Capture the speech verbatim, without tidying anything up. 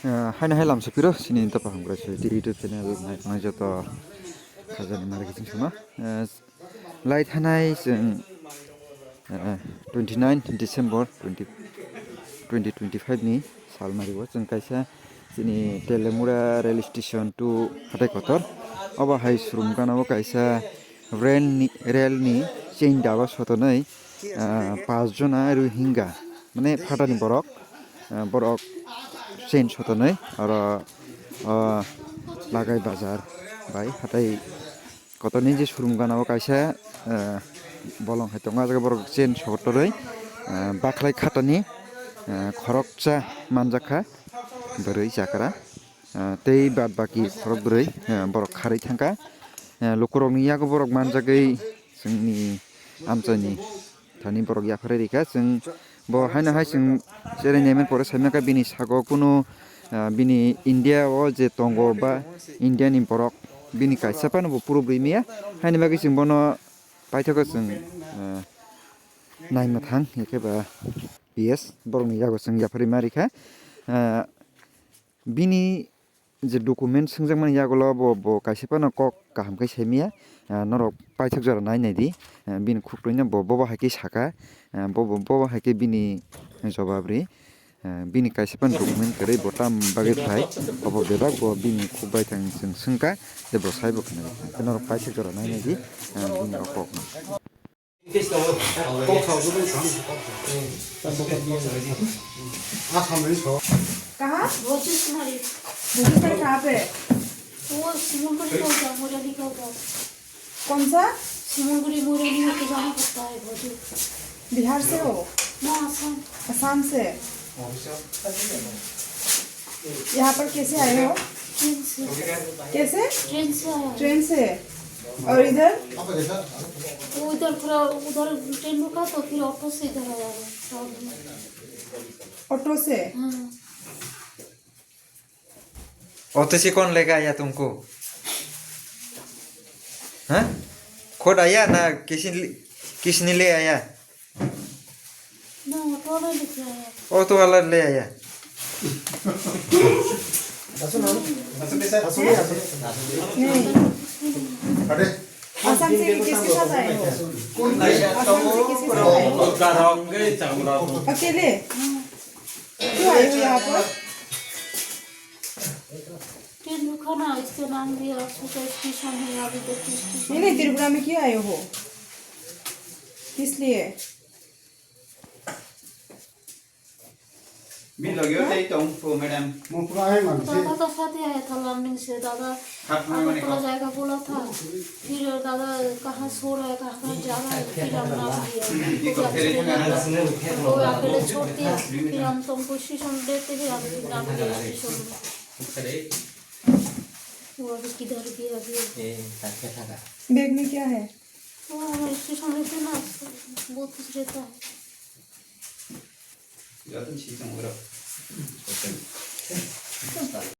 Ah, haino hai lamsa piro, sini tapha hamkrai soi, di YouTube channel nai, nai joto khajani mari kiching sama. Ah, lai thanai chwng, ah, twenty nine December twenty, twenty twenty five ni sal mari o chwng kaisa chini Telemura rail station to hatai kotor. Obo hai surumgana o kaisa rail ni, rail ni chain daba sotonwi, ah, pas jona Rohingya, mane phatani borok, ah, borok chain sotonwi oro, ah, Lagai bazar bai hatai kotorni je surumgana o kaisa, ah, bolong hai tongo, ah jaga borok chain sotorwi, ah, bakhlai khatani, ah, khoroksa manjakha bwrwi chakra. Ah, tei bad baki khorok bwrwi, ah, borok kharwi thangkha. Ah, lukurokni yago borok manjagwi chwngni amchaini thani borok yapharwi rikha. Chwng bo haino hai chwng cherai naiman pore saimaka bini sago kunu, ah, bini India o je tongo ba India ni borok bini kaisa phano bo proof rwmaya. Haini bagwi chwng bono paithago chwng, ah, naima thang, hwnkhe ba P S borokni yago chwng yapharwi ma rikha. Ah, bini je document swngjakmani yagulo bo, bo kaisa phano kok kaham khe saimaya, ah, norok paithak jora nai nai di, ah, bini khuk twi no bo, bobo hai khe saka, ah, bobo, bobo hai khe bini jobab ri, ah, bini kaisa phano document kwrwi bo tam bagwi phai, obo bebak bo bini khuk bai thang chwng swngkha, je bo sai bo khna norok paithak jora nai nai di, ah, bini o kok no. कहाँ? भोजपुरी तुम्हारी। भोजपुरी कहाँ पे? वो सिमुलगुड़ी का उधर, मुरली का उधर। कौन सा? सिमुलगुड़ी मुरली होके जाना पड़ता है भोजपुरी। बिहार से हो? ना, आसाम। आसाम से। यहाँ पर कैसे आए हो? ट्रेन से। कैसे? ट्रेन से आया। ट्रेन से। और इधर? वो इधर पूरा, उधर ट्रेन रुका तो फिर ऑटो से इधर आया है। ऑटो से? हाँ। ऑटो से कौन लेके आया तुमको? हाँ? खुद आया ना किसी, किसी ने ले आया? ना, ऑटो वाला लेके आया। ऑटो वाला ले आया। नहीं। आसाम से भी किसके साथ आए हो? आसाम से किसके साथ आए हो? अकेले? क्यों आए हो यहाँ पर? ट्रेन रुका ना, इसके नाम भी आ चुका है, स्टेशन है, अभी तक स्टेशन नहीं, नहीं, त्रिपुरा में क्यों आए हो? किस लिए? Min logio tei tong po, madam. Mo pura hai man se. दादा का साथ ही आया था लंदन से, दादा। Hap mo mane ko. Agartala जाएगा बोला था, फिर दादा कहाँ सो रहा है, कहाँ कहाँ जा रहा है, फिर हम नाम लिया। तो अकेले छोड़ दिया, फिर हम तुमको स्टेशन लेते हैं, हम फिर नाम लिया स्टेशन में। वो अभी किधर गया अभी? बैग में क्या है? वो हमारे स्टेशन रहते ना, बहुत कुछ रहता है।